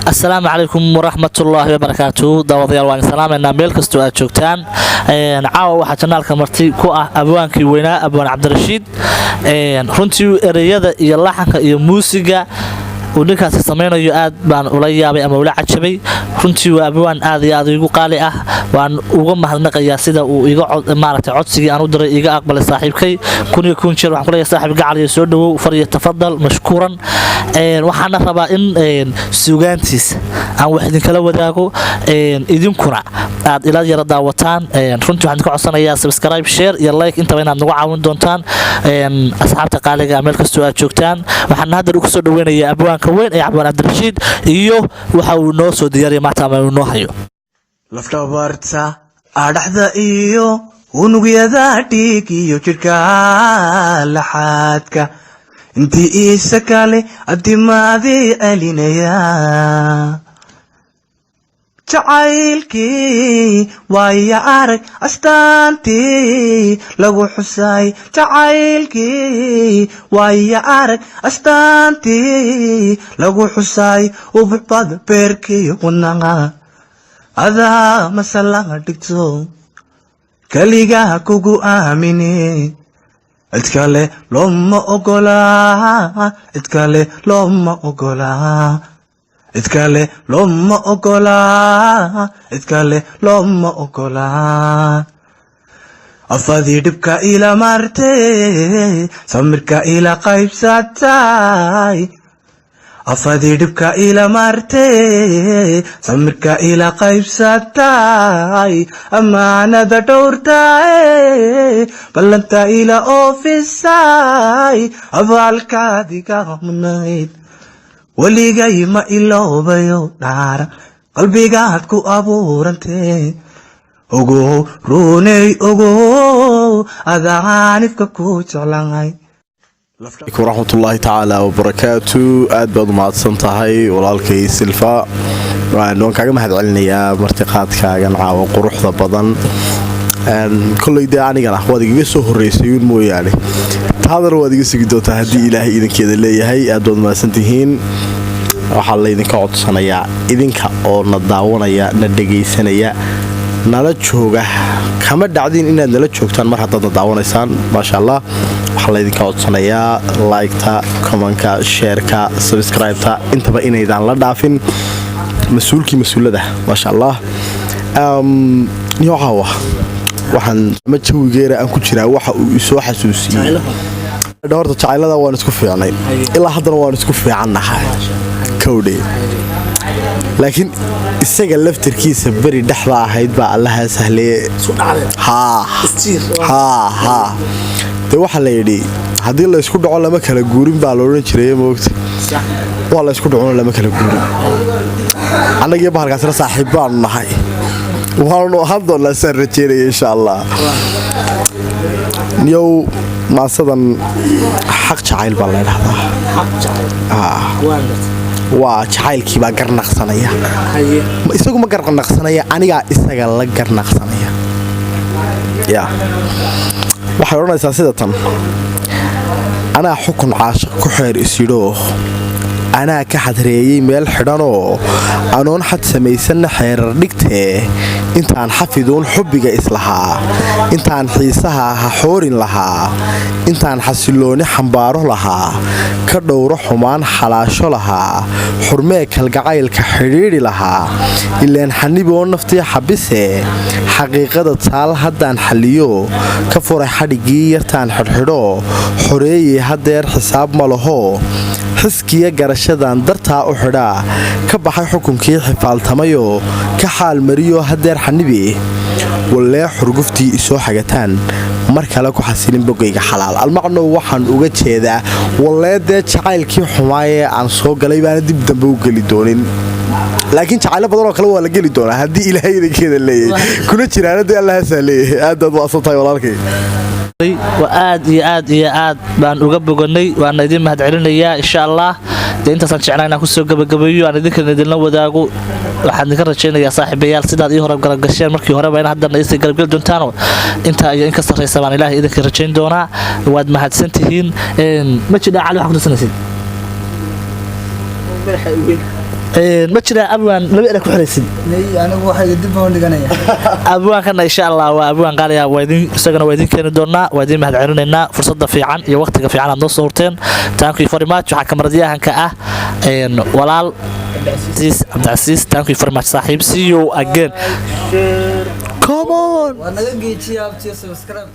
Asalaamu calaykum waraxmatullaahi wabarakaatu. Daawadayaal, waan salaamaynaa meel kastoo aad joogtaan. Caawa waxaa channelka marti ku ah abwaankii weynaa, Abwaan Cabdirashiid. Runtii ereyada iyo laxanka iyo muusiga uu ninkaasi samaynayo aad baan ula yaabay ama ula cajabay. Runtii waa abwaan aad iyo aad igu qaali ah. Waan uga mahadnaqayaa sida uu iga maaragtay codsigii aan u diray iga aqbalay. Saaxiibkay, kun iyo kun jeer waxaan kuleeyahay, saaxiib gacal iyo soo dhawow, fariyo tafadal mashkuuran. Waxaana rabaa in suugaantiisa aan wax idinkala wadaago, idinkuna aad ila yara daawataan. Runtii waxaan idinka codsanayaa subscribe, share iyo like intaba inaad nagu caawin doontaan. Asxaabta qaaliga, meel kastoo aad joogtaan, waxaan hadda ku soo dhaweynayaa abwaanka weyn ee Abwaan Cabdirashiid iyo waxa uu noo soo diyaariyay maanta ama uu noo hayo. Lafdhabarta, adhaxda iyo unugyada dhiig iyo jidhka laxaadka intii iisa kale addimaadii celinaya. Jacaylkii waaya arag astaantii lagu xusay, jacaylkii waaya arag astaantii lagu xusay, ubuxbad beerkiyo wadnaqa adaa masalaha dhigto, keligaa kugu aamine, cid kale looma ogolaa, cid kale looma ogolaa, cid kale looma ogolaa, cid kale looma ogolaa. Afadii dhibka ila martay, samirka ila qaybsatay, afadii dhibka ila martay, samirka ila qaybsatay, ammaanada dhowrtay, ballanta ila oofisay, abaalkaadiga mudnayd weligay ma iloobayo. Dhaara qalbigaad ku abuurantee, ogow runey, ogow adaanifka ku jeclahay. Waraxmatullaahi tacaala wabarakaatu. Aad baad u mahadsan tahay, walaalkay Silfa. Waan kaaga mahad celinayaa martiqaadkaagan caawa quruxda badan. Koley dee anigana waad igaga soo horeysay uun mooyaane, taadana waad iga sugi doontaa haddii Ilaahay idinkeeda leeyahay. Aad baad mahadsantihiin. Waxaa laydinka codsanayaa, idinka oo na daawanaya, na dhegaysanaya, nala jooga, kama dhacdin inaad nala joogtaan mar haddaad na daawanaysaan, maasha Allah. Waxaa laydinka codsanayaa liketa, commentka, shareka, subscribeta, intaba inaydaan la dhaafin mas-uulkii mas-uulada, maasha Allah. Caawa waxaan ama jawigeera aan ku jiraa waxa uu isoo xasuusiyey horta jacaylada. Waan isku fiicnay, ilaa haddana waan isku fiicannahay, kowdhe. Laakiin isaga laftirkiisa beri dhexda ahayd baa Allahaa sahleye. Haa, dee waxaa la yidhi, haddii laysku dhaco lama kala guurin baa la odhan jiray, moogta. Waa laysku dhacona lama kala guurin. Annagiyo bahalkaasna saaxiib baanu nahay, waanu ahaan doonnaa saan rajeynaya, insha Allah. Niyow, maasadan Xaq Jacayl baa la dhahdaa. Waa jacaylkiibaa garnaqsanaya. Isagu ma garnaqsanaya, anigaa isaga la garnaqsanaya. Ya waxay odhanaysaa sida tan: anaa xukun caashiq ku xeer isyidhoo, anaa ka xadreeyey meel xidhanoo, anoon xad samaysanna xeerar dhigtee, intaan xafiduun xubbiga islahaa, intaan xiisaha ha xoorin lahaa, intaan xasillooni xambaaro lahaa, ka dhowro xumaan xalaasho lahaa, xurmee kalgacaylka xidhiidhi lahaa, ileen xaniboo naftii xabise, xaqiiqada taal haddaan xalliyo, ka furay xadhiggii yartaan xidhxidho, xoreeyey haddeer xisaab ma laho, xiskiya garashadan dartaa u xidhaa, ka baxay xukunkii xifaaltamayoo, ka xaalmariyo haddeer xanibi, wallee xurguftii isoo xagataan mar kale ku xasilin bogayga xalaal. Almacnow, waxaan uga jeedaa, wallee dee jacaylkii xumaayee aan soo galay baana dib dambe u geli doonin, laakiin jacaylo badan oo kale waa la geli doonaa haddii Ilaahay idankeeda leeyahay, kuna jiraana dee Allahaasaa leeyahay. Aad baad maasan tahay, walaalkay. Waa aad iyo aad iyo aad baan uga boganay, waana idiin mahad celinayaa, insha Allah. Dee intaasaan jeclaa inaan kusoo gabagabeeyo, aan idinkan idinla wadaago. Waxaan idinka rajaynayaa, saaxiibayaal, sidaad ii hore garabgasheen markii horeba in haddana iisii garabgeli doontaano. Intaa iyo in ka sarraysa baan Ilaahay idinka rajayn doonaa. Waad mahadsantihiin. Ma jidhaa, Cali, waxaa ku darsanaysid? Ma jiraa, abwaan, laba era ku xiraysid? Anigu waxayga dib baan u dhiganaya. Abwaankana insha Allah waa abwaan qaaliya, waa idin isagana waa idin keeni doonaa. Waa idin mahad celinaynaa fursadda fiican iyo waqtiga fiican aad noo soo hurteen. Thank you very much. Waxaa kamaradyahanka ah walaal Cabdicasiis. Thank you very much, saaxiib. See you again. Come on. Waa naga geejiya abtiyo subscribe.